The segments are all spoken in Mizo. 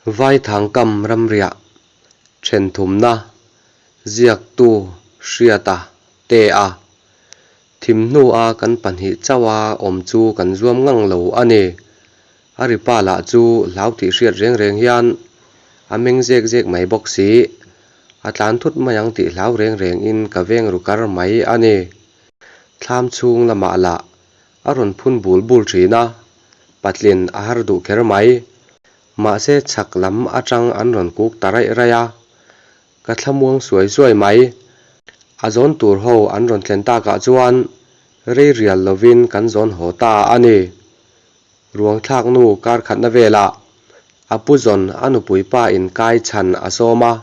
Vaithang kam ramriah then thumna ziaktu Hriata Tea thim hnua kan pahnih chauha awm chu kan zuam ngang lo a ni. A ripa lah chu hlau tih hriat reng reng hian a meng zek zek mai bawk si. A tlan thut mai ang tih hlau reng rengin ka veng ru kar mai a ni. Thlam chhung lamah lah a rawn phun bul bul thin a, patlin a har duh kher mai. Mahse chhak lam atang an rawn kuk ta raih raih a, ka thlamuang suai suai mai. A zawn tur ho an rawn thlen takah chuan rei rial lovin kan zawn haw ta a ni. Ruang thlak nu kar khatna velah a pu zawn a nupui pa in kai chhan a sawm a,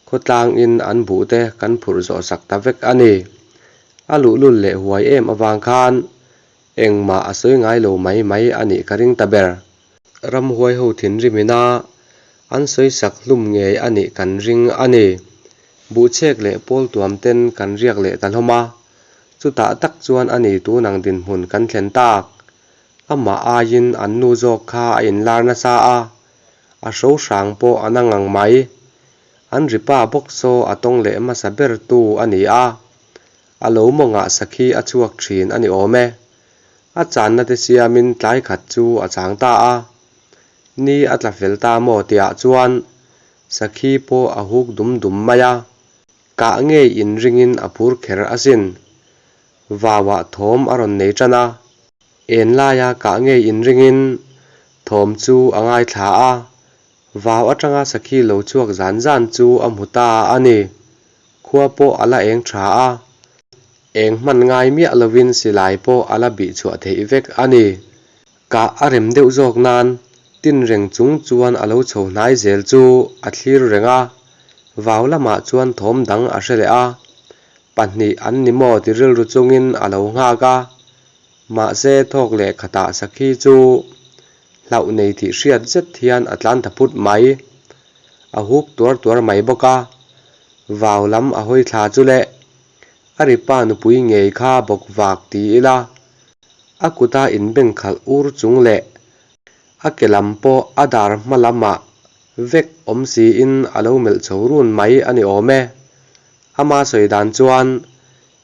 khawtlangin an buh te kan phurh zawh sak ta vek a ni. A luhlul leh huai em avang khan engmah a sawi ngai lo mai mai a nih ka ring ta ber. Ramhuai ho thinrim ina an sawi sak hlum ngei a nih kan ring a ni. Buhchek leh pawl tuam ten kan riak leh ta hlawm a, chutah tak chuan a ni tunang dinhmun kan thlen tak. Amah aiin an nu zawk kha a inlar nasa a, a hro hrang pawh a na ngang mai. An ripa bawk saw a tawng leh hmasa ber tu a ni a, a lo mawngah sakhi a chhuak thin a ni awm e. A channa te siamin tlai khat chu a chang ta a. Ni a tla fel ta maw tihah chuan sakhi pawh a huk dum dum mai a, kah ngei inringin a phur kher asin. Vauah thawm a rawn nei tan a, en laia kah ngei inringin thawm chu a ngaithla a, vau atanga sakhi lo chhuak zan zan chu a hmu ta a ni. Khua pawh a la eng tha a, eng hman ngai miah lovin silai pawh a la bih chhuah theih vek a ni. Kah a rem deuh zawk nan tin reng chung chuan a lo chho hnai zel chu a thlir reng a, vau lamah chuan thawm dang a hre leh a, pahnih an ni maw ti rilru chungin a lo nghak a, mahse thawk leh khatah sakhi chu hlauh nei tih hriat zet hian a tlan ta phut mai. A huk tuar tuar mai bawk a, vau lam a hawi thla chu le, a ripa nupui ngei kha bawk vak ti ila, a kuta inbeng khalh ur chung leh a ke lam pawh a dar hma lamah vek awm siin a lo melh chho run mai a ni awm e. Ama sawi dan chuan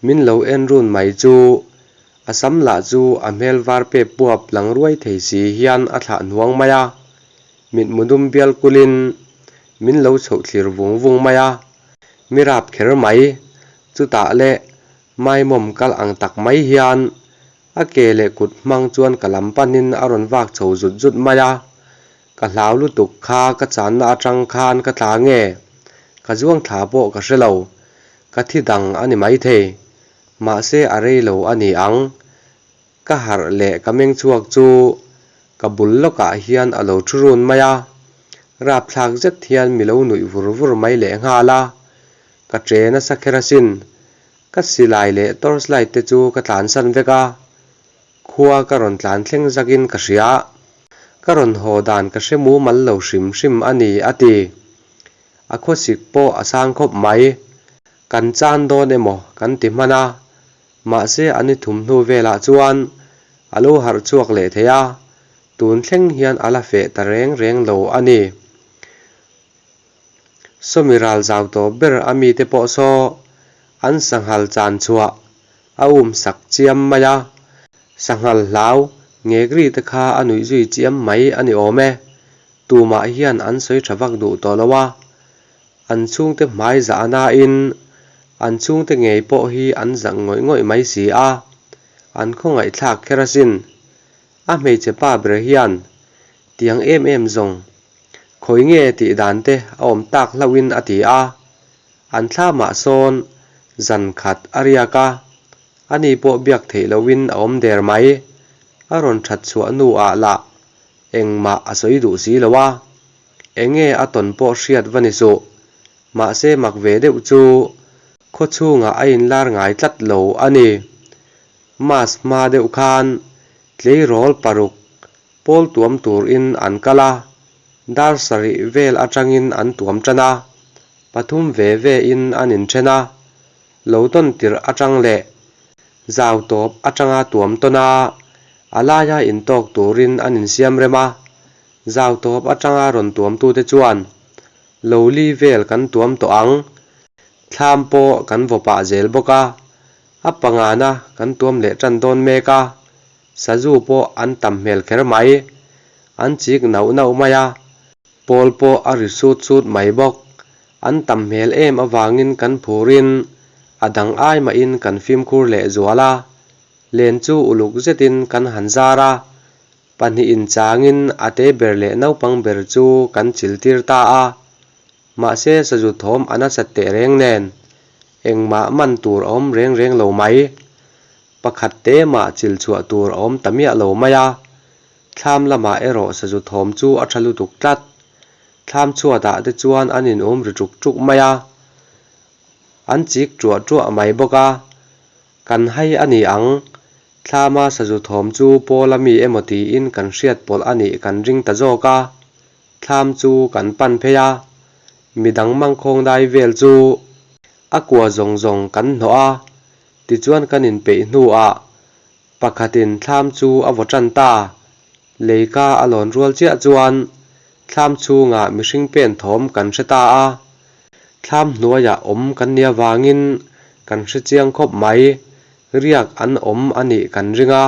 min lo en run mai chu a sam lah chu a hmel var pep puap lang ruai thei si hian a thlah hnuang mai a, mitmu dum bial kulin min lo chhoh thlir vung vung mai a, mi rap kher mai. Chutah le Maimawm kal ang tak mai hian a ke leh kut hmang chuan ka lam panin a rawn vak chho zut zut mai a, ka hlau lutuk kha ka channa atang khan ka tla nge? Ka zuang thla pawh ka hre lo, ka thi dang a ni maithei. Mahse a rei lo a ni ang. Ka harh leh ka meng chhuak chu ka bul lawkah hian a lo thu run mai a, rapthlak zet hian mi lo nuih vur vur mai lehnghal a, ka che nasa kher asin. Ka silai leh torchlight te chu ka tlansan vek a, khua ka rawn tlan thleng zakin ka hria. Ka rawn haw dan ka hre mumal lo hrim hrim a ni, a ti. A khawsik pawh a sang khawp mai. Kan chan dawn emaw kan ti hman a, mahse a ni thum hnu velah chuan a lo harh chhuak leh thei a, tun thleng hian a la feh ta reng reng lo a ni. Sawmi ral zau tawp ber a mite pawh saw an sanghal chan chhuah a um sak chiam mai a, sanghal hlau ngekri te kha a nuih zui chiam mai a ni awm e. Tumah hian an sawi tha vak duh tawh lo a, an chhungte hmai zah a nain an chhungte ngei pawh hi an zak ngawih ngawih mai si a, an khawngaihthlak kher asin. A hmeichhe pa ber hian tiang em em zawng Khawi nge tih dan te a awm tak hlauhin a ti a, an thlamah sawn zan khat a riak a, ani pawh biak theih lohin a awm der mai. A rawn that chhuah hnuah lah engmah a sawi duh si lo a, enge a tawn pawh hriat va ni suh. Mahse mak ve deuh chu khaw chhungah a inlar ngai tlat lo a ni. Mass hma deuh khan tleirawl paruk Pawl tuam turin an kal a, dar sarih vel atangin an tuam tan a, pathum ve ve in an inthen a, lo tawn tirh atang leh zau tawp atanga tuam tawn a, a laia intawk turin an insiam rem a. Zau tawp atanga rawn tuamtute chuan lo li vel kan tuam tawh ang. Thlam pawh kan vaw pah zel bawk a, a pangana kan tuam leh tan dawn mek a, sazu pawh an tam hmel kher mai. An chik nauh nauh mai a, pawl pawh a ri sut sut mai bawk. An tam hmel em avangin kan phurin a dang ai mahin kan fimkhur leh zual a, len chu uluk zetin kan han zar a, Pahnihin changin a te ber leh naupang ber chu kan chil tir ta a, mahse sazu thawm a nasat teh reng nen engmah man tur a awm reng reng lo mai. Pakhat te mah chil chhuah tur a awm ta miah lo mai a, thlam lamah erawh sazu thawm chu a tha lutuk tlat. Thlam chhuatah te chuan an inum ri ṭuk ṭuk mai a, an chik ṭuah ṭuah mai bawk a, Kan hai a ni ang. Thlama sazu thawm chu Paula mi emaw tiin kan hriat pawlh a nih kan ring ta zawk a. Thlam chu kan pan phei a. Midang mangkhawng dai vel chu a kua zawng zawng kan hnawh a. Tichuan kan inpeih hnuah pakhatin thlam chu a vaw tan ta. Leika a lawn rual chiah chuan thlam chhungah mihring pen thawm kan hre ta a. Thlam hnuaiah awm kan nia vangin kan hre chiang khawp mai, riak an awm a nih kan ring a.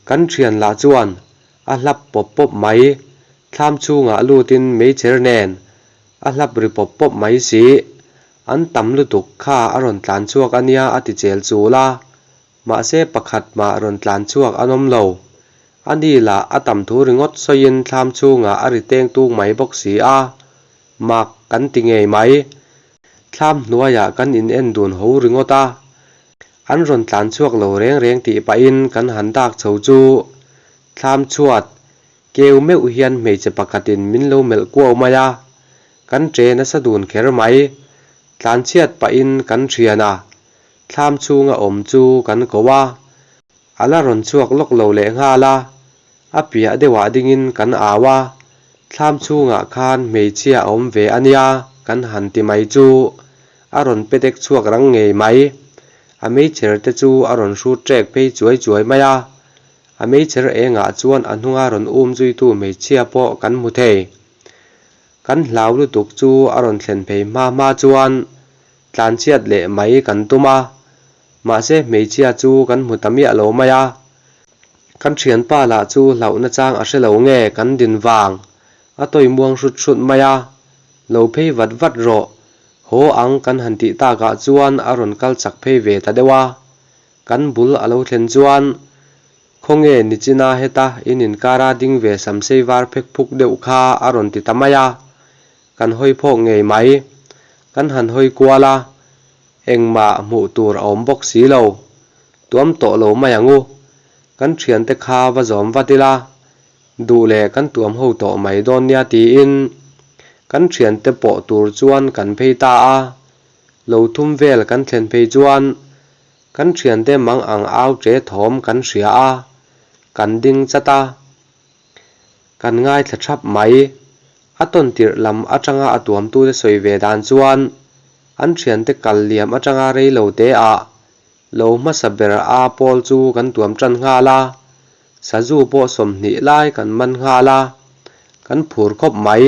Kan thian lah chuan a hlap pawp pawp mai, thlam chhungah lutin meichher nen a hlap ri pawp pawp mai si. An tam lutuk kha a rawn tlan chhuak a nia a ti chel chul a. Mahse pakhat mah rawn tlan chhuak an awm lo. A ni lah a tam thu ringawt sawiin thlam chhungah a ri teng tung mai bawk si a. Mak kan ti ngei mai. Thlam hnuaiah kan in en dun ho ringawt a. An rawn tlan chhuak lo reng reng tih pahin kan han dak chho chu thlam chhuat keu meuh hian hmeichhe pakhatin min lo melh kuau mai a. Kan che nasa dun kher mai. Tlanchhiat pahin kan thian a, thlam chhunga awm chu kan ko a, a la rawn chhuak lawk lo leh nghal a, a piah deuhah dingin kan au a, thlam chhungah khan hmeichhia a awm ve a nia kan han ti mai chu a rawn pe dek chhuak rang ngei mai. A meichher te chu a rawn hrut ṭek phei chuai chuai mai a, a meichher engah chuan a hnunga rawn um zuitu hmeichhia pawh kan hmu thei. Kan hlau lutuk chu a rawn thlen phei hma hma chuan tlanchhiat leh mai kan tum a, mahse hmeichhia chu kan hmu ta miah lo mai a. Kan thianpa lah chu hlauhna chang a hre lo nge kan din vang a tawi muang hrut hrut mai a, lo phei vat vat rawh, haw ang kan han tih takah chuan a rawn kal chak phei ve ta deuh a. Kan bul a lo thlen chuan Khawnge Nichina heta in inkara ding ve samsei var phek phuk deuh kha a rawn ti ta mai a, kan hawi phawk ngei mai. Kan han hawi kual a, engmah hmuh tur a awm bawk si lo. Tuam tawh lo mai ang u. Kan thiante kha va zawm vat ila, duh leh kan tuam ho tawh mai dawn nia tiin kan thiante pawh tur chuan kan phei ta a. Lo thum vel kan thlen phei chuan Kan thiante mang ang au che thawm kan hria a, kan ding chat a, kan ngaithla thap mai. A tawn tirh lam atanga a tuamtute sawi ve dan chuan an thiante kal liam atanga rei lo te ah lo hmasa ber a pawl chu kan tuam tan nghal a, sazu pawh 20 lai kan man nghal a, kan phur khawp mai.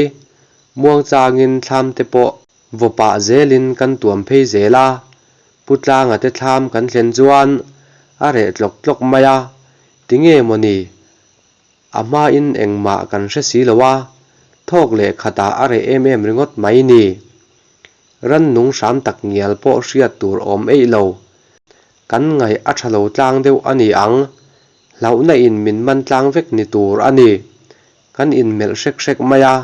Muangchangin thlam te pawh Vaw pah zelin kan tuam phei zel a, Pu Tlanga te thlam kan thlen chuan a reh tlawk tlawk mai a, tinge mawni? A hmain engmah kan hre si lo a, thawk leh khatah a reh em em ringawt mai ni. Rannung hram tak ngial pawh hriat tur awm eih lo. Kan ngaih a tha lo tlang deuh a ni ang, hlauhna in min man tlang vek ni tur a ni. Kan inmelh hrek hrek mai a,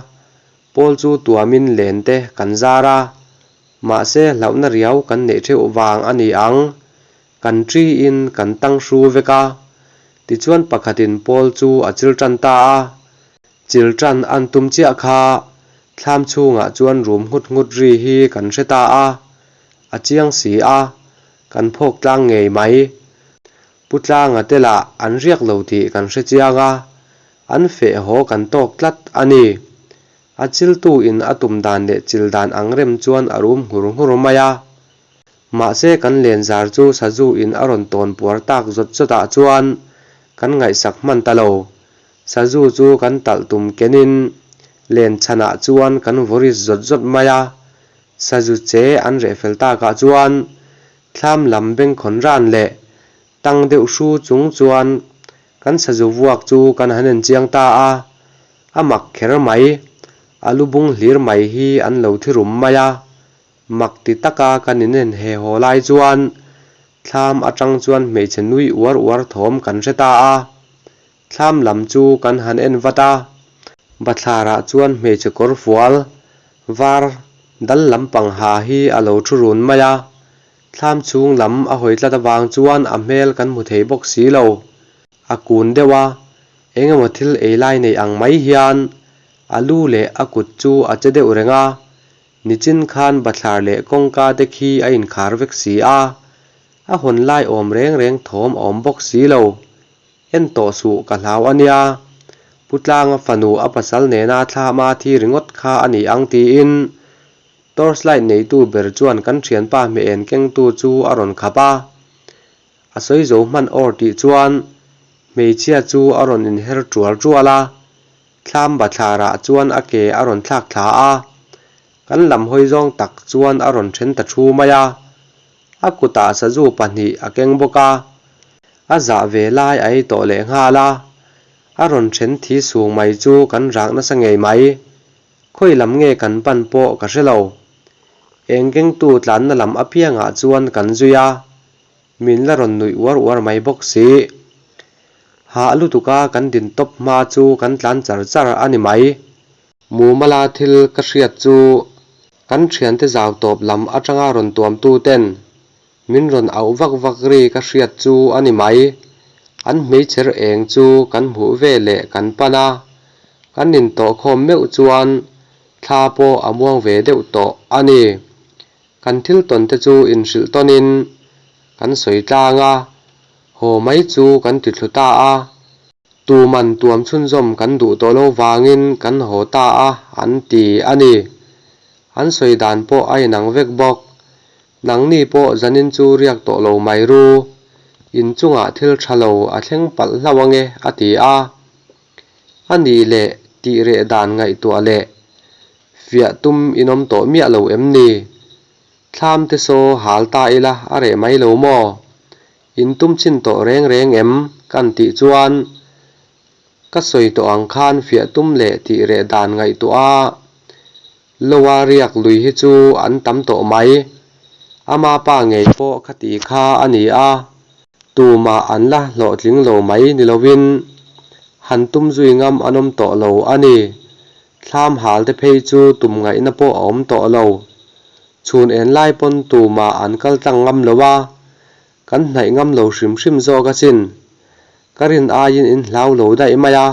Pawl chu tuamin len te kan zar a, mahse hlauhna riau kan neih theuh vang a ni ang. Kan ṭiin kan tang hru vek a, tichuan pakhatin Pawl chu a chil ṭan ta a. Chil ṭan an tum chiah kha thlam chhungah chuan rum nghut nghut ri hi kan hre ta a, a chiang si a, kan phawk tlang ngei mai. Pu Tlanga te lah an riak lo tih kan hre chiang a, an feh haw kan tawk tlat a ni. A chiltu in a tum dan leh chil dan ang rem chuan a rum nghur nghur mai a. Mahse kan len zar chu sazu in a rawn tawn puar tak zawt zawt ah chuan kan ngaihsak hman ta lo. Sazu chu kan talh tum kenin len chhanah chuan kan vawris zawt zawt mai a. Sazu che an reh fel takah chuan thlam lam bengkhawn ran leh tang deuh hru chung chuan kan sazu vuak chu kan han en chiang ta a. A mak kher mai, a lu bung hlir mai hi an lo thi rum mai a. Mak ti taka kan inen he haw lai chuan thlam atang chuan hmeichhe nui uar uar thawm kan hre ta a. Thlam lam chu kan han en vat a, bathlarah chuan hmeichhe kawr fual var dal lampang ha hi a lo thu run mai a. Thlam chhung lam a hawi tlat avang chuan a hmel kan hmu thei bawk si lo. A kun deuh a, eng emaw thil ei lai nei ang mai hian a lu leh a kut chu a che deuh reng a, nichin khan bathlar leh kawngka te khi a inkhar vek si a, a hawn lai awm reng reng thawm a awm bawk si lo. En tawh suh ka hlau a nia, Pu Tlanga fanu a pasal nena thlama thi ringawt kha a ni ang tiin torchlight neitu ber chuan kan thianpa hmeh en kengtu chu a rawn khap a. A sawi zo hman awr tih chuan hmeichhia chu a rawn inher tual tual a, thlam bathlarah chuan a ke a rawn thlak thla a, kan lam hawi zawng tak chuan a rawn then ta thu mai a, a kutah sazu pahnih a keng bawk a, a zah ve lai a ei tawh leh nghal a, a rawn then thi sung mai chu kan rak nasa ngei mai. Khawi lam nge kan pan pawh ka hre lo. Eng kengtu tlanna lam apiangah chuan kan zui a, min la rawn nuih uar uar mai bawk si. Hah lutuka kan din tawp hma chu kan tlan char char a ni mai. Mumala thil ka hriat chu kan thiante zau tawp lam atanga rawn tuamtu ten min rawn auh vak vak ri ka hriat chu a ni mai. An hmeichher eng chu kan hmuh ve leh kan pan a, kan intawhkhawm meuh chuan thla pawh a muang ve deuh tawh a ni. Kan thil tawn te chu inhrilh tawnin kan sawi tlang a, haw mai chu kan ti thlu ta a. Tuman tuam chhunzawm kan duh tawh lo vangin kan haw ta a an ti a ni. An sawi dan pawh a inang vek bawk. Nangni pawh zanin chu riak tawh lo mai ru, inchungah thil tha lo a thleng palh hlauh ange a ti a. A nih leh tih reh dan ngaihtuah leh fiah tum inawm tawh miah lo em ni? Thlam te saw hal ta ila a reh mai lo maw? In tum chin tawh reng reng em? Kan tih chuan ka sawi tawh ang khan fiah tum leh tih reh dan ngaihtuah a Loa riak lui hi chu an tam tawh mai. Ama pa ngei pawh khati kha a ni a. Tumah an la hlawhtling lo mai ni lovin han tum zui ngam an awm tawh lo a ni. Thlam hal te phei chu tum ngaihna pawh a awm tawh lo. Chhun en lai pawn tumah an kal tlang ngam lo a, kan hnaih ngam lo hrim hrim zawk asin. Ka rin aiin in hlau lo daih mai a,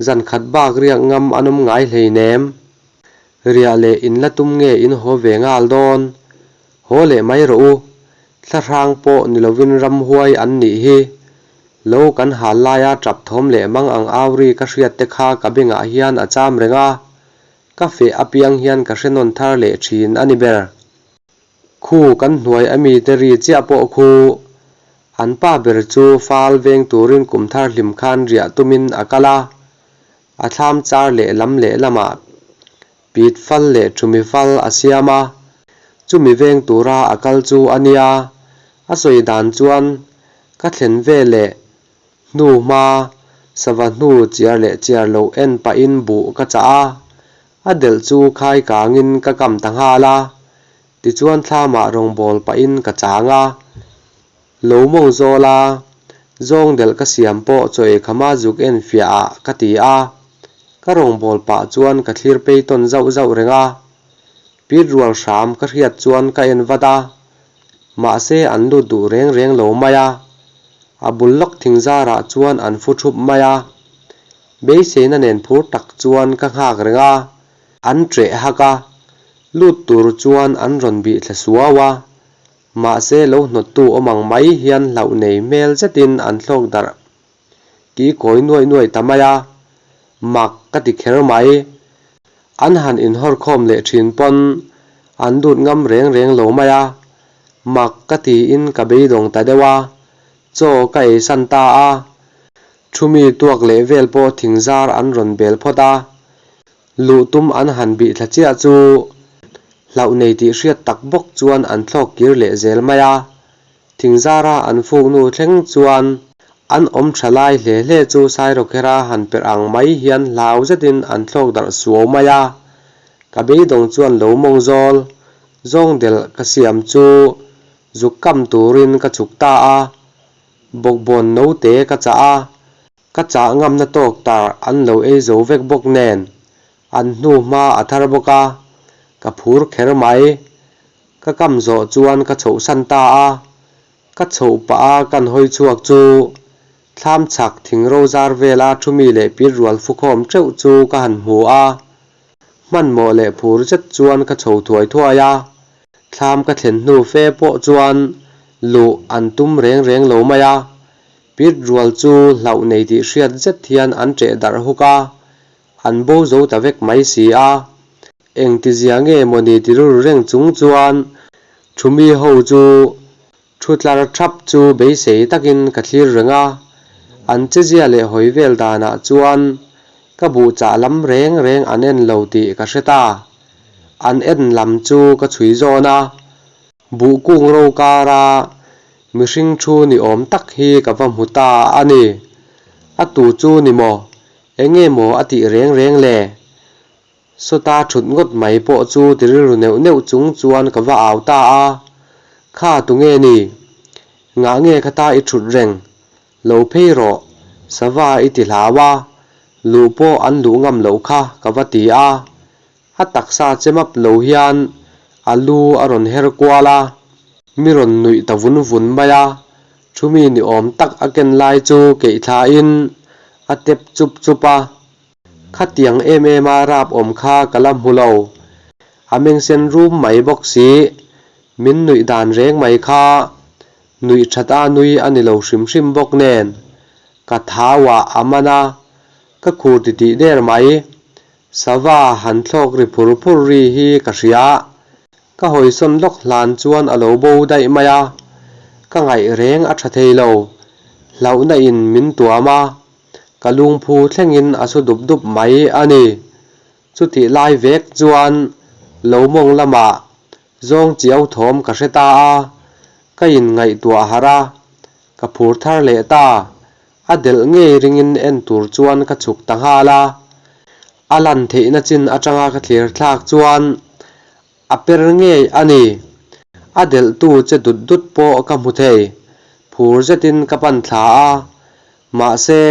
zan khat bak riak ngam an awm ngai hleinem. Riah leh in la tum nge in haw ve nghal dawn? Haw leh mai rawh u, thlahrang pawh ni lovin ramhuai an nih hi. Lo kan hal laia tap thawm leh mang ang au ri ka hriat te kha ka bengah hian a cham reng a, ka feh apiang hian ka hre nawn thar leh thin a ni ber. Khu kan hnuai a mite ri chiah pawh khu an pa ber chu fal veng turin kum thar hlim khan riah tumin a kal a, a thlam char leh lam leh lamah Pit fal leh thumi fal a siam a, chumi veng tura a kal chu a nia. A sawi dan chuan ka thlen ve leh hnu hma sava hnu chiar leh chiar loh en pahin buh ka chah a, a delh chu khai kangin ka kam ta nghal a, tichuan thlamah rawngbâwl pahin ka chang a. Lo mawng zawl a, zawng delh ka siam pawh chaw ei khama zuk en fiah ah ka ti a, ka rawngbâwl pah chuan ka thlir pei tawn zauh zauh reng a. Pit rual hram ka hriat chuan ka en vat a, mahse an lut duh reng reng lo mai a, a bul lawk thing zarah chuan an fu thup mai a. Beiseina nen phur tak chuan ka nghak reng a, an ṭeh hak a, lut tur chuan an rawn bih thla suau a, Mahse lo hnawttu awm ang mai hian hlauh nei hmel zetin an thlawk darh ki kawi nuaih nuaih ta mai a, mak ka ti kher mai. An han inhawr khawm leh thin pawn an lut ngam reng reng lo mai a, mak ka tiin ka beidawng ta deuh a, chaw ka eisan ta a. Thumi tuak leh vel pawh thingzar an rawn bel phawt a, luh tum an han bih thla chiah chu hlauh nei tih hriat tak bawk chuan an thlawk kir leh zel mai a. Thingzara an fuk hnu thleng chuan an awm tha lai hle hle chu Sairawkhera han perh ang mai hian hlau zetin an thlawk darh suau mai a. Ka beidawng chuan lo mawng zawl zawng delh ka siam chu zuk kam turin ka chhuk ta a. Bawkbawn note ka chah a, ka chah ngamna tawk tar an lo ei zo vek bawk nen an hnu hma a thar bawk a, ka phur kher mai. Ka kam zawh chuan ka chhohsan ta a, ka chhoh pah a kan hawi chhuak chu thlam chhak thing ro zar vela thu mi leh pit rual fukhawm teuh chu ka han hmu a, hmanhmawh leh phur zet chuan ka chho thuai thuai a, thlam ka thlen hnu fe pawh chuan luh an tum reng reng lo mai a, pit rual chu hlauh nei tih hriat zet hian an ṭeh darh huk a, an bo zo ta vek mai si a. Engtizia nge mawni ti rilru reng chung chuan Thumi ho chu thu tlar thap chu beisei takin ka thlir reng a, an chezia leh hawi vel danah chuan ka buh chah lam reng reng an en lo tih ka hre ta. An en lam chu ka chhui zawn a, buh kung ro kara mihring thu ni awm tak hi ka va hmu ta a ni. A tu chu ni maw? Enge maw a tih reng reng le? Sawta thut ngawt mai pawh chu ti rilru neuh neuh chung chuan ka va au ta a, Kha tunge ni? Ngah nge kha ta i thut reng? Lo phei rawh, sava i ti hlau a, luh pawh an luh ngam loh kha ka va ti a. A taksa che map lo hian a lu a rawn her kual a, mi rawn nuih ta vun vun mai a, thu mi ni awm tak a ken lai chu keih thlain a tep chup chup a. Khatiang em em a rap awm kha ka la hmu lo. A mengsen rum mai bawk si. Min nuih dan reng mai kha nuih that a nui a ni lo hrim hrim bawk nen. Ka thau ah a man a, ka khur titih der mai. Sava han thlawk ri phur phur ri hi ka hria. Ka hawisawn lawk hlan chuan a lo bo daih mai a, ka ngaih reng a tha thei lo. Hlauhna in min tuam a, Ka lungphu thlengin a su dup dup mai a ni. Chutih lai vek chuan lo mawng lamah zawng chiau thawm ka hre ta a, ka inngaihtuah harh a, ka phur thar leh ta. A delh ngei ringin en tur chuan ka chhuk ta nghal a. A lan theihna chin atanga ka thlir thlak chuan A per ngei a ni. A delhtu che dut dut pawh ka hmu thei. Phur zetin ka pan thla a. Mahse,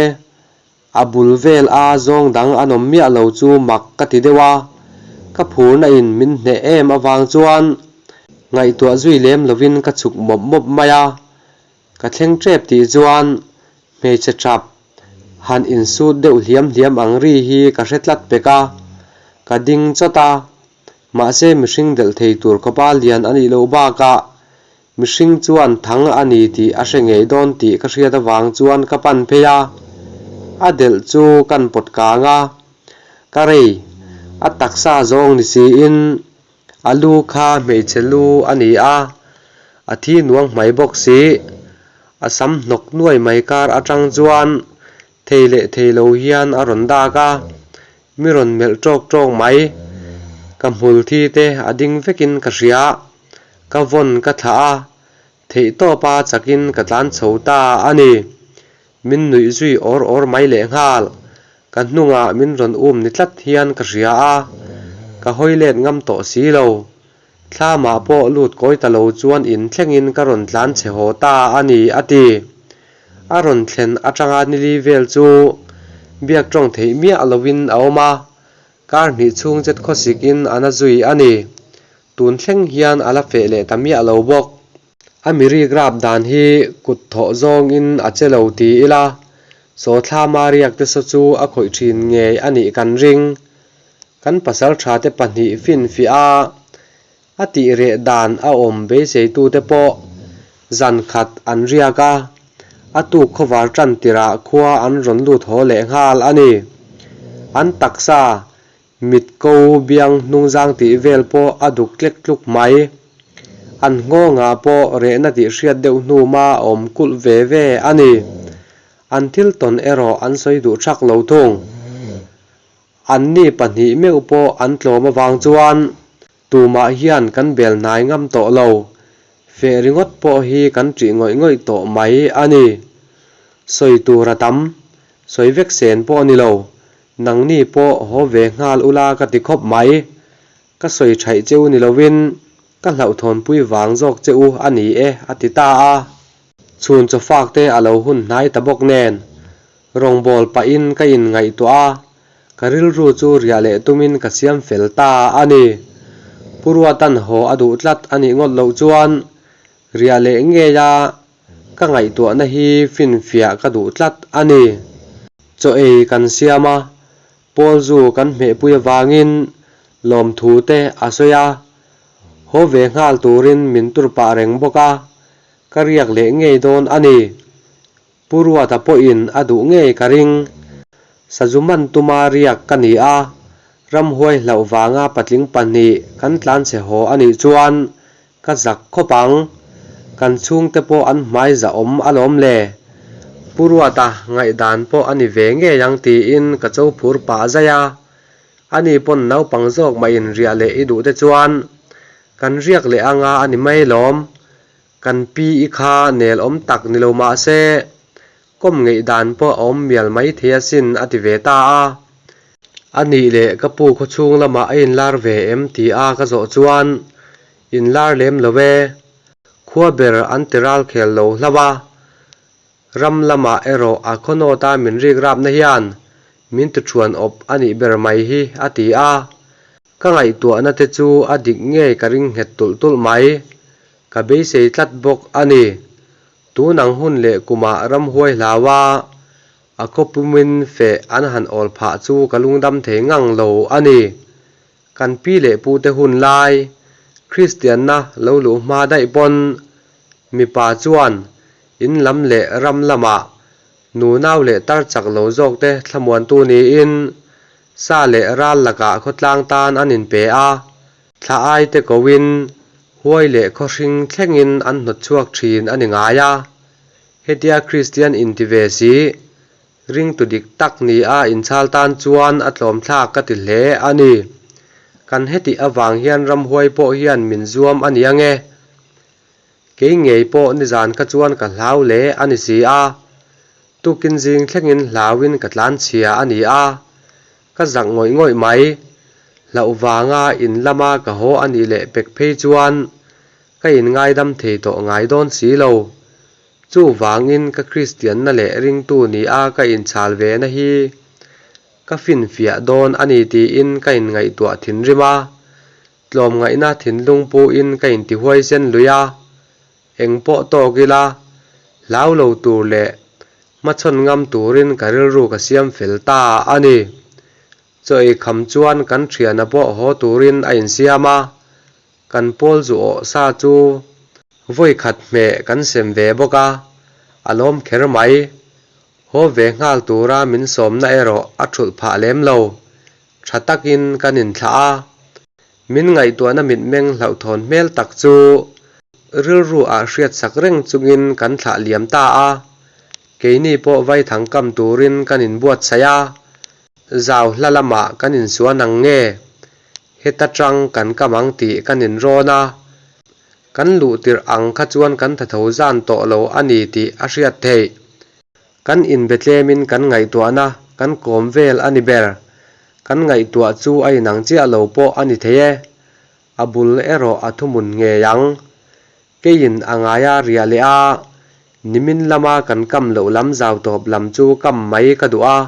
a bul vel a zawng dang an awm miah lo chu mak ka ti deuh a. Ka phurna in min hneh em avang chuan ngaihtuah zui lem lovin ka chhuk mawp mawp mai a. Ka thleng tep tih chuan hmeichhe tap han insut deuh hliam hliam ang ri hi ka hre tlat pek a. Ka ding chawt a. Mahse mihring delh thei tur khawpa lian a nih loh bakah mihring chuan thang a ni tih a hre ngei dawn tih ka hriat avang chuan ka pan phei a, a delh chu kan pawt kang a, ka rei a taksa zawng ni siin a lu kha hmeichhe lu a ni a, a thi nuang hmai bawk si, a sam hnawk nuai mai kar atang chuan thei leh thei lo hian a rawn dak a. Mi rawn melh tawk tawk mai. Ka hmul thi te a ding vekin ka hria. Ka vawn ka thlah a, theihtawpa chakin ka tlan chho ta a ni. Min nuih zui awr awr mai lehnghal. Ka hnungah min rawn um ni tlat hian ka hria a, ka hawi let ngam tawh si lo. Thlamah pawh lut kawi ta lo chuan in thlengin ka rawn tlan chhe haw ta a ni, a ti. A rawn thlen atanga nili vel chu biak tawng theih miah lovin a awm a, kar hnih chhung zet khawsikin a na zui a ni. Tun thleng hian a la feh leh ta miah lo bawk. A mirik rap dan hi kut thawh zawngin a che lo ti ila, Sawthlama riak te saw chu a khawih thin ngei a nih kan ring. Kan pasal tha te pahnih finfiah a, a tih reh dan a awm beiseitute pawh zan khat an riak a, a tuk khawvar tan tirah khua an rawn lut haw leh nghal a ni. An taksa mit ko biang hnungzang tih vel pawh a duk tlek tluk mai. An nghawngah pawh rehna tih hriat deuh hnu ma a awm kulh ve ve a ni. An thil tawn erawh an sawi duh thak lo thung. Anni pahnih meuh pawh an tlawm avang chuan tumah hian kan bel hnai ngam tawh lo. Feh ringawt pawh hi kan ṭih ngawih ngawih tawh mai a ni. Sawi tur a tam, sawi vek sen pawh a ni lo. Nangni pawh haw ve nghal ula ka ti khawp mai. Ka sawi ṭhaih che u ni lovin ka hlauhthawnpui vang zawk che u a ni e a ti ta a. Chhun chawfak te a lo hun hnai ta bawk nen Rawngbâwl pahin ka inngaihtuah a, ka rilru chu riah leh tumin ka siam fel ta a ni. Pu Ruata'n haw a duh tlat a nih ngawt loh chuan riah leh ngeia ka ngaihtuahna hi finfiah ka duh tlat a ni. Chaw ei kan siam a, Pawl zu kan hmehpui avangin lawmthu te a sawi a, haw ve nghal turin min tur pah reng bawk a, ka riak leh ngei dawn a ni. Pu Ruata pawhin a duh ngei ka ring. Sazu man tuma riak ka ni a, ramhuai hlauh vanga patling pahnih kan tlanchhe haw a nih chuan ka zak khawp ang. Kan chhungte pawh an hmai zahawm alawm le. Pu Ruata ngaihdan pawh a ni ve ngei ang tiin ka cho phur pah zai a. Ani pawn naupang zawk mah in riah leh i duh te chuan kan riak leh anga a ni mai lawm. Kan pi i kha nel awm tak ni lo mah se, kawm ngeih dan pawh a awm mial mai thei asin a ti ve ta a. A nih leh ka pu khawchhung lamah a inlar ve em ti a ka zawh chuan, Inlar lem lo e, khua ber an ti ral khel lo hlauh a. Ram lamah erawh a khawnawta min rik rapna hian min ti thuan awp a nih ber mai hi a ti a. Ka ngaihtuahna te chu a dik ngei ka ring nghet tulh tulh mai. Ka beisei tlat bawk a ni. Tun ang hun leh kumah ramhuai hlau a, a khawpumin feh an han awl phah chu ka lungdam thei ngang lo a ni. Kan pi leh pute hun lai, Kristianna lo luh hma daih pawn mipa chuan in lam leh ram lamah nunau leh tar chak lo zawkte thlamuantu niin sa leh ral lakah khawtlang tan an inpe a, thla aite koin huai leh khawhring thlengin an hnawt chhuak thin a ni ngai a. Hetia Kristian inti ve si, ringtu dik tak ni a inchhal tan chuan a tlawmthlak ka ti hle a ni. Kan hetih avang hian ramhuai pawh hian min zuam a ni ange. Kei ngei pawh nizan kha chuan ka hlau hle a ni si a, tukin zing thlengin hlauin ka tlan chhia a ni a, ka zak ngawih ngawih mai. Hlauh vanga in lama ka haw a nih leh pek phei chuan ka inngaidam thei tawh ngai dawn si lo. Chuvangin ka Kristianna leh ringtu ni a ka inchhal ve na hi ka finfiah dawn a ni tiin ka inngaihtuah thinrim a. Tlawmngaihna thinlung puin ka intihuaisen lui a, eng pawh tawk ila, hlau lo tur leh hmachhawn ngam turin ka rilru ka siam fel ta a ni. Chaw ei kham chuan kan thiana pawh haw turin a insiam a, kan pawl zu awh sa chu vawi khat hmeh kan sem ve bawk a, a lawm kher mai. Haw ve nghal tura min sawmna erawh a thulh phah lem lo. Tha takin kan inthlah a, min ngaihtuahna mitmeng hlauhthawn hmel tak chu rilru ah hriatsak reng chungin kan thlah liam ta a, keini pawh vaithang kam turin kan inbuatsaih a, zau hla lamah kan insuan ang nge, heta tang kan kam ang tih kan inrawn a, kan luh tirh ang kha chuan kan tha tho zan tawh lo a ni tih a hriat theih. Kan inbe tlemin kan ngaihtuahna kan kawm vel a ni ber. Kan ngaihtuah chu a inang chiah lo pawh a ni thei e. A bul erawh a thumun ngei ang. Keiin a ngaia riah leh a, nimin lama kan kam loh lam zau tawp lam chu kam mai ka duh a,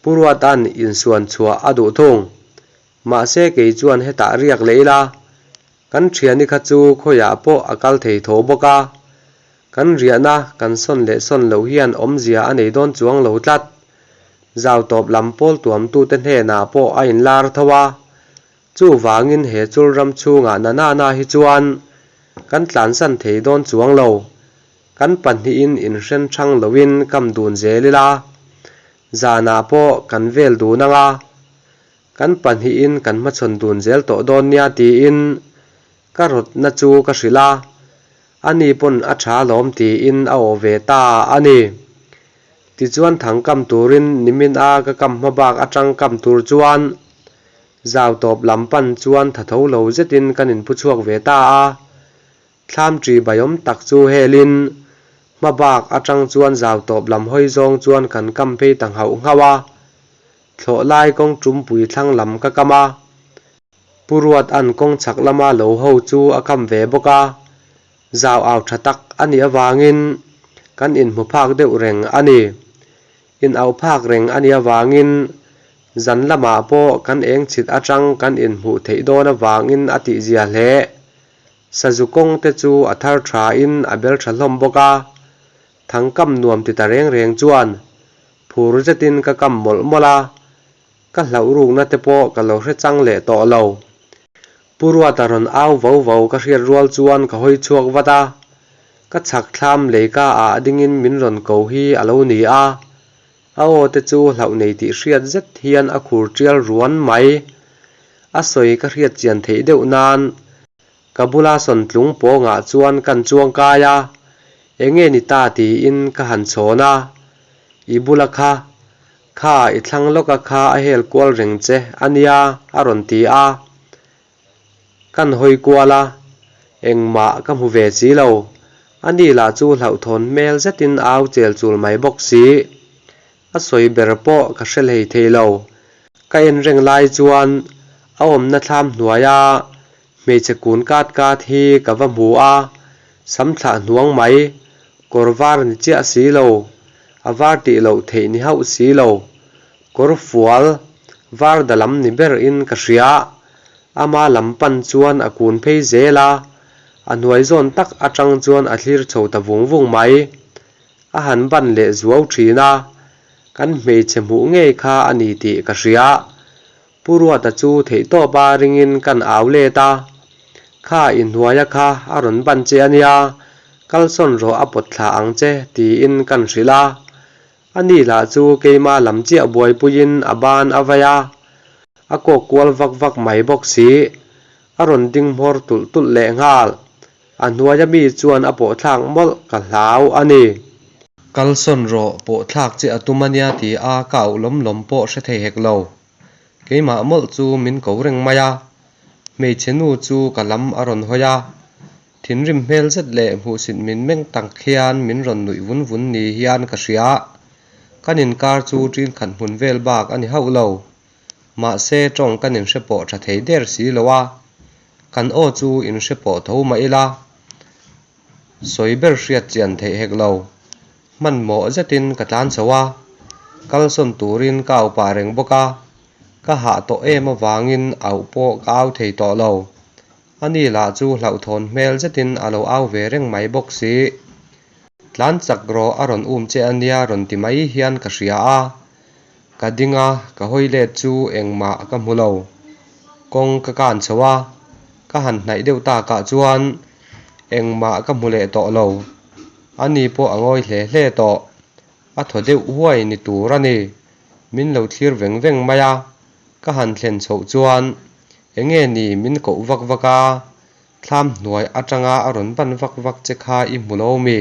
Pu Ruata'n insuan chhuah a duh thung. Mahse kei chuan hetah riak leh ila, kan thiani kha chu khawiah pawh a kal thei tho bawk a. Kan riahna kan sawn leh sawn loh hian awmzia a nei dawn chuang lo tlat. Zau tawp lam pawl tuamtute hnenah pawh a inlar tho a. Chuvangin he chul ram chhungah na na na hi chuan kan tlansan thei dawn chuang lo. Kan pahnihin inhren thang loin kam dun zel ila, zanah pawh kan vel dun ang a. Kan pahnihin kan hmachhawn dun zel tawh dawn nia tiin ka rawtna chu ka hrilh a, ani pawn a tha lawm tiin a aw ve ta a ni. Tichuan thang kam turin nimin a ka kam hma bak atang kam tur chuan zau tawp lam pan chuan tha tho lo zetin kan inpu chhuak ve ta a. Thlam ṭi baiawm tak chu helin hma bak atang chuan zau tawp lam hawi zawng chuan kan kam phei ta nghauh nghauh a. Thlawh lai kawng ṭumpui thlang lam ka kam a. Pu Ruata'n kawng chhak lama lo ho chu a kam ve bawk a. Zau au tha tak a nih avangin kan inhmu phak deuh reng a ni. In auh phak reng a nih avangin zan lamah pawh kan eng chhit atang kan inhmuh theih dawn avangin a tihzia hle. Sazu kawng te chu a thar thain a bel tha hlawm bawk a, thangkam nuam ti ta reng reng chuan phur zetin ka kam mawlh mawlh a, ka hlauh rukna te pawh ka lo hre chang leh tawh lo. Pu Ruata rawn au vo vo ka hriat rual chuan ka hawi chhuak vat a, ka chhak thlam leika ah dingin min rawn ko hi a lo ni a, a aw te chu hlauh nei tih hriat zet hian a khur tial ruan mai. A sawi ka hriat chian theih deuh nan ka bula sawntlung pawngah chuan kan chuang kai a, enge ni ta tiin ka han chhawn a, i bula kha Kha i thlang lawka kha a hel kual reng che a nia a rawn ti a. Kan hawi kual a, engmah ka hmu ve si lo. A ni lah chu hlauhthawn hmel zetin a au chel chul mai bawk si. A sawi ber pawh ka hre hlei thei lo. Ka en reng lai chuan a awmna thlam hnuaia Hmeichhe kun kat kat hi ka va hmu a, sam thlah hnuang mai, kawr var ni chiah si lo, a var tih loh theih ni hauh si lo, kawr fual var da lam ni ber in ka hria. Ama lam pan chuan a kun phei zel a, a hnuai zawn tak atang chuan a thlir chho ta vung vung mai. A han ban leh zuau thin a, kan hmeichhe hmuh ngei kha a ni tih ka hria. Pu Ruata chu theihtawp a ringin kan au let a, Kha i hnuaia kha a rawn ban che a nia, kalsawn rawh a pawt thla ang che tiin kan hrilh a. A ni lah chu keima lam chiah buaipuiin a ban a vai a, a kawk kual vak vak mai bawk si. A rawn ding hmawr tulh tulh leh nghal. A hnuaia mi chuan a pawhthlak mawlh ka hlau a ni. Kalsawn rawh pawhthlak che a tum a nia ti a ka auh lawm lawm pawh hre thei hek lo. Keimah mawlh chu min ko reng mai a, hmeichhe nu chu ka lam a rawn hawi a, thinrim hmel zet leh hmuhsit min meng tak hian min rawn nuih vun vun ni hian ka hria. Kan inkar chu ṭin khat hmun vel bak a ni hauh lo. Mahse ṭawng kan inhre pawh ṭha thei der si lo a, kan aw chu inhre pawh tho mah ila, sawi ber hriat chian theih hek lo. Hmanhmawh zetin ka tlan chho a, kalsawn turin ka au pah reng bawk a, ka hah tawh em avangin auh pawh ka au thei tawh lo. Ani lah chu hlauhthawn hmel zetin a lo au ve reng mai bawk si. Tlan chak rawh a rawn um che a nia rawn ti mai hian ka hria a, ka ding a, ka hawi let chu engmah ka hmu lo. Kawng ka kan chho a, ka han hnaih deuh takah chuan engmah ka hmu leh tawh lo. A ni pawh a ngawi hle hle tawh. A thaw deuh huai ni tur a ni. Min lo thlir veng veng mai a. Ka han thlen chhoh chuan eng nge ni min koh vak vak a, thlam hnuai atanga a rawn ban vak vak che kha i hmu lo mi?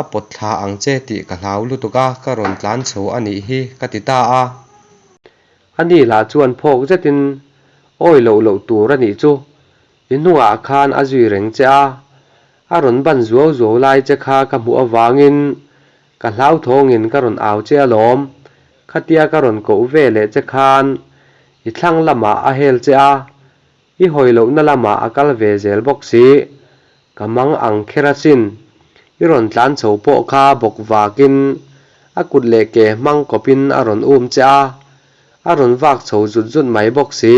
A pawt thla ang che tih ka hlau lutuk a, ka rawn tlan chho a nih hi ka ti ta a. A ni lah chuan phawk zetin awi loh loh tur a nih chu. I hnungah khan a zui reng che a, a rawn ban zuau zuau lai che kha ka hmuh avangin ka hlauthawngin ka rawn au che alawm, khatia ka rawn koh ve leh che khan i thlang lamah a hel che a, i hawi lohna lamah a kal ve zel bawk si, ka mang ang kher asin, i rawn tlan chho pawh kha bawk vakin a kut leh ke hmang kawpin a rawn um che a, a rawn vak chho zut zut mai bawk si.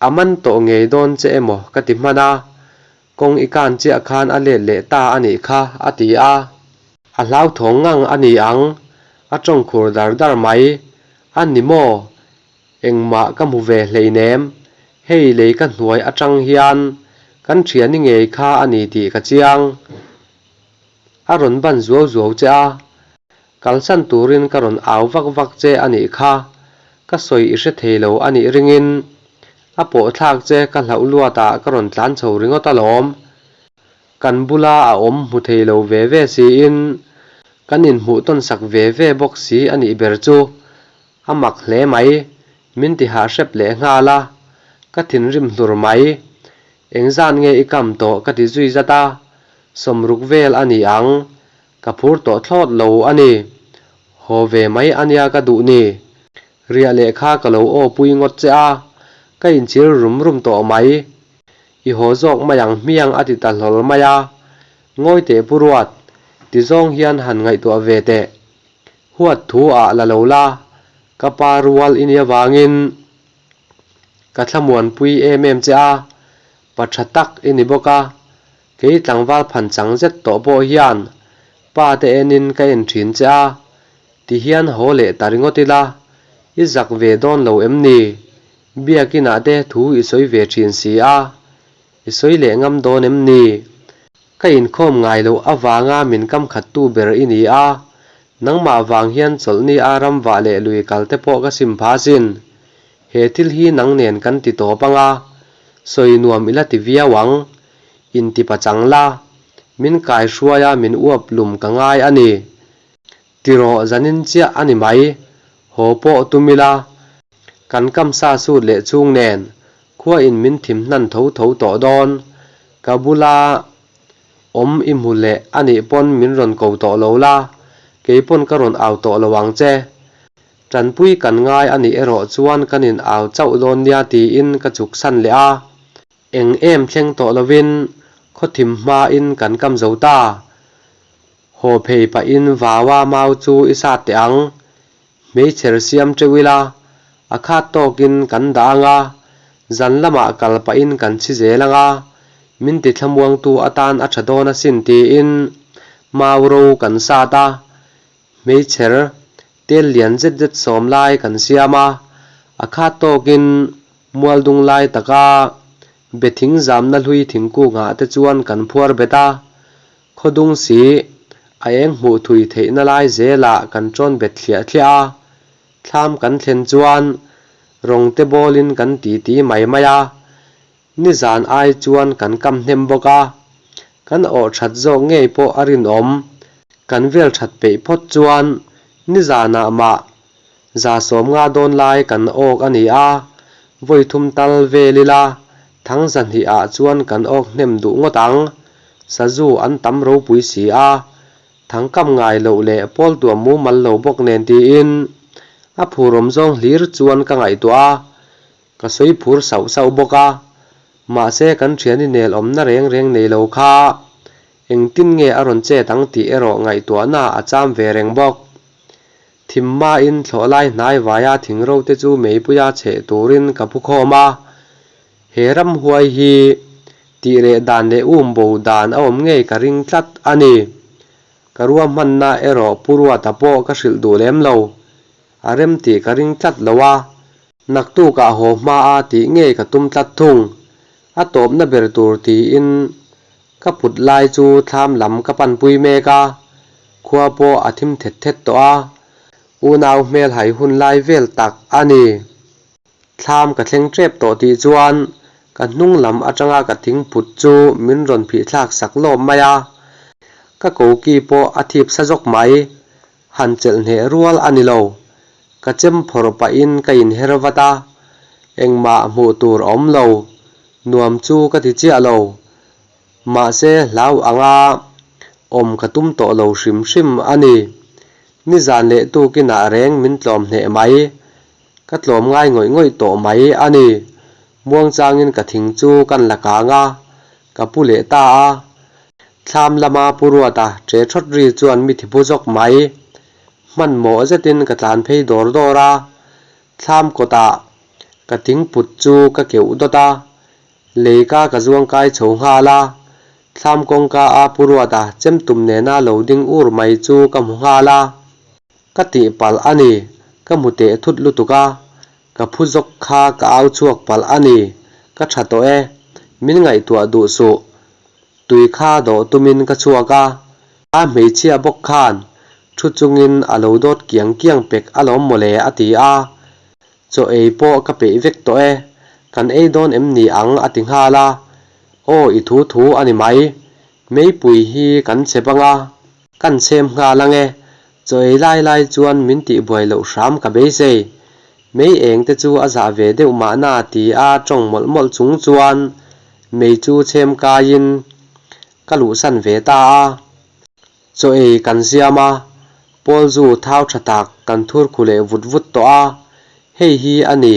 A man tawh ngei dawn che emaw ka ti hman a, kawng i kan chiah khan a let leh ta a nih kha, a ti a. A hlauthawng ngang a ni ang, a tawngkhur dar dar mai. A ni maw? Engmah ka hmu ve hleinem, hei lei ka hnuai atang hian kan thiani ngei kha a ni tih ka chiang. A rawn ban zuau zuau che a, Kalsan turin ka rawn au vak vak che a nih kha, ka sawi i hre thei lo a nih ringin a pawhthlak che ka hlauh luatah ka rawn tlan chho ringawt alawm. Kan bula a awm hmu thei lo ve ve siin Kan inhmuh tawn sak ve ve bawk si a nih ber chu. A mak hle mai, min ti hah hrep leh nghal a, ka thinrim hlur mai. Engzan nge i kam tawh ka ti zui zat a, sawmruk vel a ni ang, ka phur tawh thlawt lo a ni. Haw ve mai a nia ka duh ni. Riah leh kha ka lo aw pui ngawt che a, ka inchhir rum rum tawh mai. I haw zawk mai ang hmiang a ti ta hlawl mai a, Ngawi teh Pu Ruat, ti zawng hian han ngaihtuah ve teh. Huat thu ah la lo la, ka pa rual i nia vangin ka thlamuanpui em em che a, pa tha tak i ni bawk a, kei tlangval phan chang zet tawh pawh hian pa te enin ka en thin che a, ti hian haw leh ta ringawt ila, i zak ve dawn lo em ni? Biakinah te thu i sawi ve thin si a, I sawi leh ngam dawn em ni? Ka inkhawm ngai loh avanga min kam khattu ber i ni a, nangmah vang hian chawlhni a ramvah leh lui kal te pawh ka sim pha sin. He thil hi nang nen kan ti tawp ang a, sawi nuam i la ti viau ang. Inti pachang la, min kai hruai a min uap lum ka ngai a ni. Tirawh zanin chiah a ni mai, haw pawh tum ila, kan kam sa sut leh chung nen khua in min thim hnan tho tho tawh dawn. Ka bula awm i hmu leh a nih pawn min rawn ko tawh lo la, kei pawn ka rawn au tawh lo ang che. Tanpui kan ngai a nih erawh chuan kan in au chauh dawn nia tiin ka chuk san leh a. Eng em thleng tawh lovin khaw thim hmain kan kam zo ta. Haw phei pahin vaua mau chu i sat teh ang. Hmeichher siam teuh ila, a khat tawkin kan dah ang a, zan lamah kal pahin kan chhi zel ang a, min ti thlamuangtu atan a tha dawn asin tiin mau ro kan sat a, hmeichher tel lian zet zet sawm lai kan siam a, a khat tawkin mualdung lai taka be thing zamna hlui thingkungah te chuan kan phuar bet a, Khawdung si, a eng hmuh thui theihna lai zelah kan ṭawn bet thliah thliah a, thlam kan thlen chuan rawng te bawlin kan titi mai mai a, nizan ai chuan kan kam hnem bawk a, kan awh ṭhat zawk ngei pawh a rinawm, kan vel ṭhat peih phawt chuan nizanah mah 70 dawn lai kan awk a ni a, vawi thum tal vel ila thang 200 ah chuan kan awk hnem duh ngawt ang. Sazu an tam ropui si a, thang kam ngai loh leh pawl tuam mumal lo bawk nen tiin a phurawm zawng hlir chuan ka ngaihtuah a, ka sawi phur sauh sauh bawk a. Mahse kan thiani nel awmna reng reng nei lo kha engtin nge a rawn chet ang tih erawh ngaihtuahna a cham ve reng bawk. Thim hmain thlawh lai hnai vaia thingro te chu meipuia cheh turin ka phu khawm a, he ramhuai hi tih reh dan leh um bo dan a awm ngei ka ring tlat a ni. Ka ruahmanna erawh Pu Ruata pawh ka hrilh duh lem lo, a rem tih ka ring tlat lo a, naktukah haw hma a tih ngei ka tum tlat thung, a tawpna ber tur tiin Ka put lai chu thlam lam ka panpui mek a, khua pawh a thim thet thet tawh a, unau hmel hai hun lai vel tak a ni. Thlam ka thleng tep tawh tih chuan ka hnung lam atanga ka thing put chu min rawn phih thlak sak lawm mai a, ka koki pawh a thip sa zawk mai, han chelh hneh rual a ni lo. Ka chem phawrh pahin ka inher vat a, engmah hmuh tur a awm lo, Nuam chu ka ti chiah lo. Mahse hlau anga awm ka tum tawh lo hrim hrim a ni. Nizan leh tukinah reng min tlawm hneh mai. Ka tlawm ngai ngawih ngawih tawh mai a ni. Muangchangin ka thing chu kan la kang a, ka pu leh ta a. Thlam lama Pu Ruata ṭe ṭhawt ri chuan mi thi phu zawk mai. Hmanhmawh zetin ka tlan phei dawr dawr a. Thlam kawtah Ka thingput chu ka keuh dawt a, lei ka ka zuang kai chho nghal a, thlam kawngka a Pu Ruata chem tum nena lo ding ur mai chu ka hmu nghal a. Ka tih palh a ni, ka hmu teh thut lutuk a, ka phu zawk kha ka au chhuak palh a ni, ka tha tawh e, min ngaihtuah duh suh, tui kha dawh tumin ka chhuak a, a hmeichhia bawk khan thu chungin a lo dawt kiang kiang pek alawm mawle a ti a. Chaw ei pawh ka peih vek tawh e, kan ei dawn em ni ang a ti nghal a, aw i thu thu a ni mai, meipui hi kan chhe bang a, kan chhem nghal ang e. Chaw ei lai lai chuan min tihbuai loh hram ka beisei. Mei eng te chu a zah ve deuh mahna ti a tawng mawlh mawlh chung chuan mei chu chhem kaiin ka luhsan ve ta a. Chaw ei kan siam a, Pawlzu thau tha tak kan thur khu leh vut vut tawh a, hei hi a ni.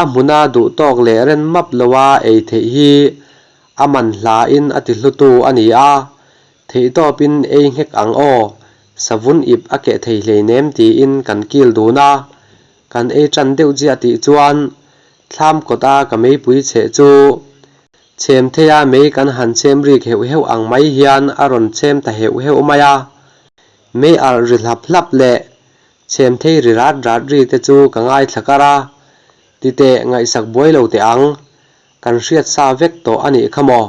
A hmuna duh tawk leh ren map loa ei theih hi a man hlain a ti hlutu a ni a, theihtawpin ei nghek ang aw, savun ip a keh thei hleinem tiin kan kil dun a, kan ei tan deuh chiah tih chuan thlam kawta ka meipui chheh chu Chhem theia mei kan han chhem rik heuh heuh ang mai hian a rawn chhem ta heuh heuh mai a. Mei alh ri hlap hlap leh chhem thei ri rat rat ri te chu ka ngaithla kar a, titeh ngaihsak buai lo teh ang, kan hriat sa vek tawh a nih kha maw?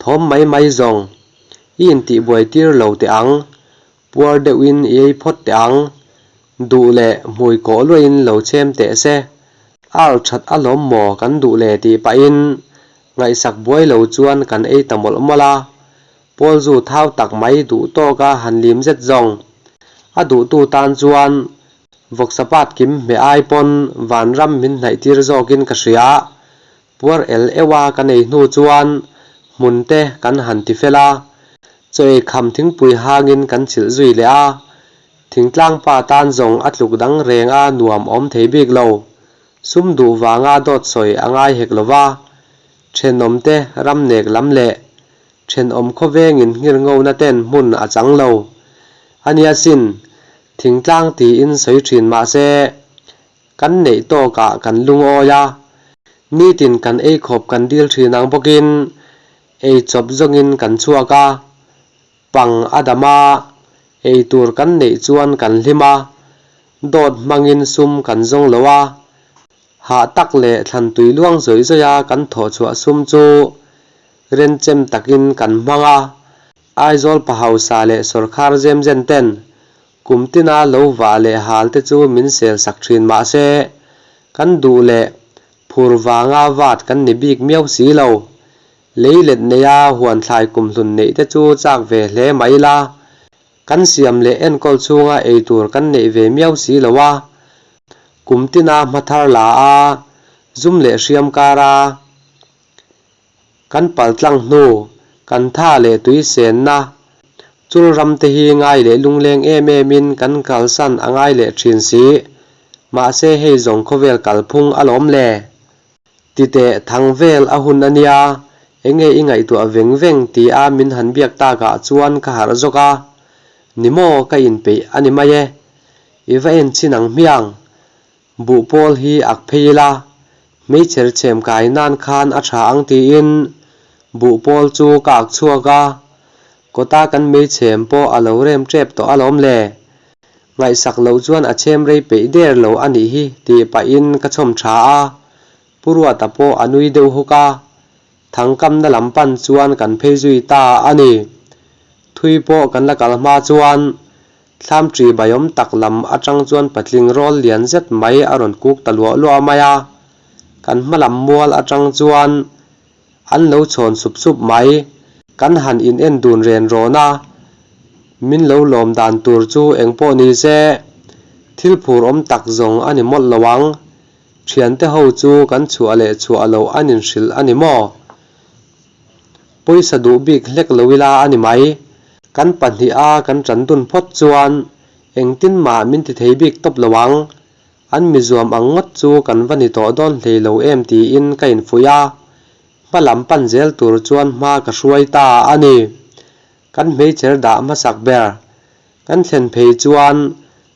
Thawm mai mai zawng, i intihbuai tir lo teh ang, puar deuhin i ei phawt teh ang, duh leh hmui kawh luahin lo chhem teh se, Al that a lawm maw kan duh le tih pahin ngaihsak buai lo chuan kan ei ta mawlh mawlh a, Pawlzu thau tak mai duh tawka han lim zet zawng. A duhtu tan chuan vawksapat kim hmeh ai pawn vanram min hnaih tir zawkin ka hria. Puar el euh a ka nei hnu chuan hmun te kan han ti fel a, chaw ei kham thingpui hangin kan chilh zui leh a. Thingtlang pa tan zawng a tluk dang reng a nuam awm thei bik lo. Sum duh vanga dawt sawi a ngai hek lo va, thenawmte ram nek lam leh thenawm khawvengin nghirngona ten hmun a chang lo. A nia sin, thingtlang tiin sawi thin mah se, kan neih tawkah kan lungawi a, nitin kan eikhawp kan dil thin ang bawkin eichawp zawngin kan chhuak a, pang a dam a, eitur kan neih chuan kan hlim a, dawt hmangin sum kan zawng lo a, hah tak leh thlan tui luang zawih zawih a kan thawh chhuah sum chu renchem takin kan hmang a, Aizawl pa hausa leh sawrkhar zemzen ten kum tina lo vah leh hal te chu min sel sak thin mah se, kan duh leh phur vanga vat kan ni bik miau si lo. Lei let neia huan thlai kumhlun neih te chu chak ve hle mai la, kan siam leh enkawl chhunga ei tur kan neih ve miau si lo a, kum tina hma thar la a, zum leh hriam kar a, kan pal tlang hnu, kan tha leh tui senna chul ram te hi ngai leh lungleng em em in kan kalsan a ngai leh thin si, mahse hei zawng khawvel kalphung alawm le. Titeh thang vel a hun a nia, enge i ngaihtuah veng veng ti a min han biak takah chuan ka harh zawk a, ni maw ka inpeih a ni mai e, i va en chin ang hmiang, buh pawl hi ak phei ila, hmeichher chhem kai nan khan a tha ang tiin buh pawl chu ka ak chhuak a, kawta kan meichhem pawh a lo rem tep tawh alawm le. Ngaihsak loh chuan a chhem rei peih der lo a nih hi tih pahin ka chhawm tha a, Pu Ruata pawh a nui deuh huk a, thangkamna lam pan chuan kan phei zui ta a ni. Thui pawh kan la kal hma chuan thlam ṭi baiawm tak lam aṭang chuan patling rawl lian zet mai a rawn kuk ta luah luah mai a, kan hma lam mual aṭang chuan An lo chhawn sup sup mai. Kan han in en dun ren rawn a, min lo lawm dan tur chu eng pawh ni se, thil phur awm tak zawng a ni mawlh lo ang. Thiante ho chu kan chhuah leh chhuah loh an inhrilh a ni maw? Pawisa duh bik hlek lo ila a ni mai. Kan pahniha kan tan dun phawt chuan engtin mah min ti thei bik tawp lo ang. An mizuam ang ngawt chu kan va ni tawh dawn hlei lo em tiin ka infuih a, hma lam pan zel tur chuan hma ka hruai ta a ni. Kan hmeichher dah hmasak ber kan thlen phei chuan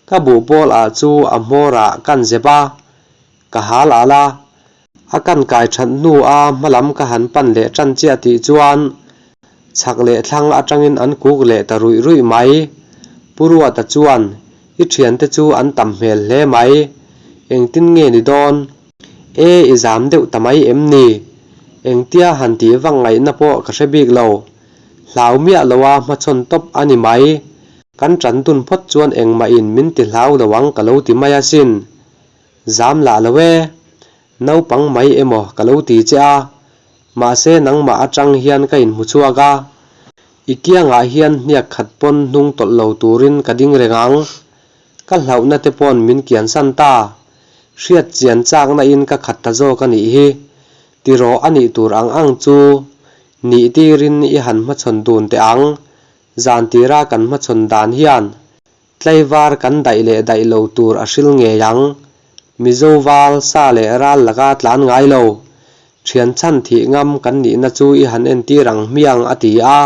ka buhpawl ah chu a hmawr ah kan zep a, ka hal al a, a kan kai that hnu a hma lam ka han pan leh tan chiah tih chuan chhak leh thlang atangin an kuk leh ta ruih ruih mai. Pu Ruata chuan I thiante chu an tam hmel hle mai, engtin nge ni dawn? E i zam deuh ta mai em ni? Engtia han tih vak ngaihna pawh ka hre bik lo. Hlau miah loa hmachhawn tawp a ni mai. Kan tan dun phawt chuan engmahin min ti hlau lo ang ka lo ti mai asin. Zam lah lo e. Naupang mai emaw ka lo ti che a, mahse nangmah atang hian ka inhmu chhuak a, i kiangah hian hniak khat pawn hnung tawlh lo turin ka ding reng ang. Ka hlauhna te paw'n min kiansan ta. Hriat chian chakna in ka khat ta zawk a nih hi. Tiraw a nih tur ang ang chu nih tirin i han hmachhawn dun teh ang. Zan tira kan hmachhawn dan hian tlaivar kan daih leh daih lo tur a hril ngei ang. Mizo val sa leh ral laka tlan ngai lo. Thian chhan thih ngam kan nihna chu i han entir ang hmiang a ti a.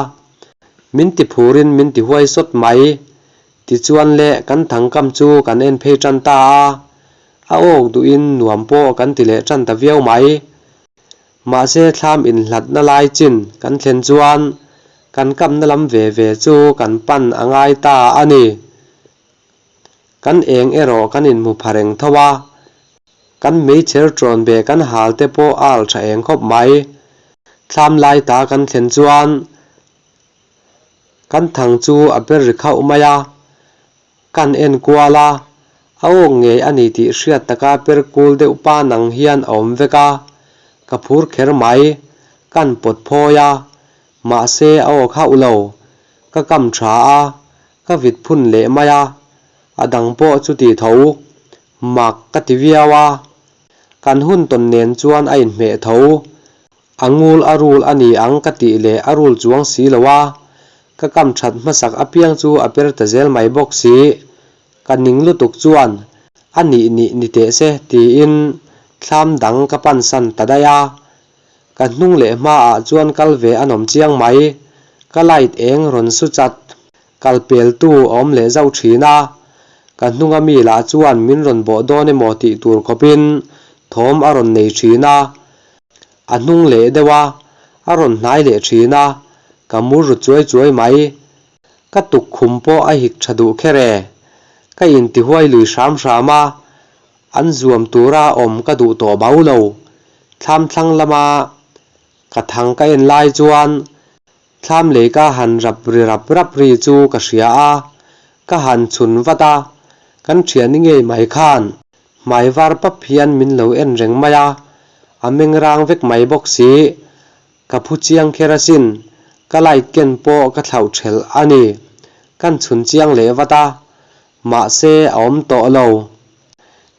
Min ti phurin min ti huai sawt mai. Tichuan le kan thangkam chu kan en phei tan ta a, a awk duhin nuam pawh kan ti leh tan ta viau mai. Mahse thlam inhlatna lai chin kan thlen chuan kan kamna lam ve ve chu kan pan a ngai ta a ni. Kan eng erawh kan inhmu pha reng tho a, kan meichher ṭawn ve kan hal te pawh a al ṭha eng khawp mai. Thlam lai ta kan thlen chuan Kan thang chu a ber ri khauh mai a, kan en kual a, a awk ngei a ni tih hriat taka per kul deuh pa nang hian a awm vek a, ka phur kher mai, kan pawt phawi a, mahse a awk hauh lo, ka kam tha a, ka vit phun leh mai a, a dang pawh chuti tho, mak ka ti viau a, kan hun tawn nen chuan a inhmeh tho. A ngul a rul a ni ang ka tih leh a rul chuang si lo a, ka kam that hmasak apiang chu a per ta zel mai bawk si. Ka ning lutuk chuan a nih nih ni teh se tiin thlam dang ka pansan ta daih a. Ka hnung leh hmaah chuan kal ve a nawm chiang mai. Ka light eng rawn su chat kal peltu a awm leh zauh thin a, ka hnunga mi lah chuan min rawn bawh dawn emaw tih tur khawpin thawm a rawn nei thin a. A hnung leh deuh a, a rawn hnai leh thin a, ka mur ru chuai chuai mai. Ka tukkhum pawh a hik tha duh kher e. Ka intihuai lui hram hram a, an zuam tura awm ka duh tawh bau lo. Thlam thlang lama ka thang ka en lai chuan thlam lei ka han rap ri rap rap ri chu ka hria a, ka han chhun vat a, kan thiani ngei mai khan Hmai var pap hian min lo en reng mai a, a meng rang vek mai bawk si. Ka phu chiang kher asin, ka light ken pawh ka thlauh thelh a ni. Kan chhun chiang leh vat a, mahse a awm tawh lo.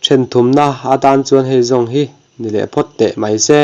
Then thumna atan chuan hei zawng hi ni leh phawt teh mai se.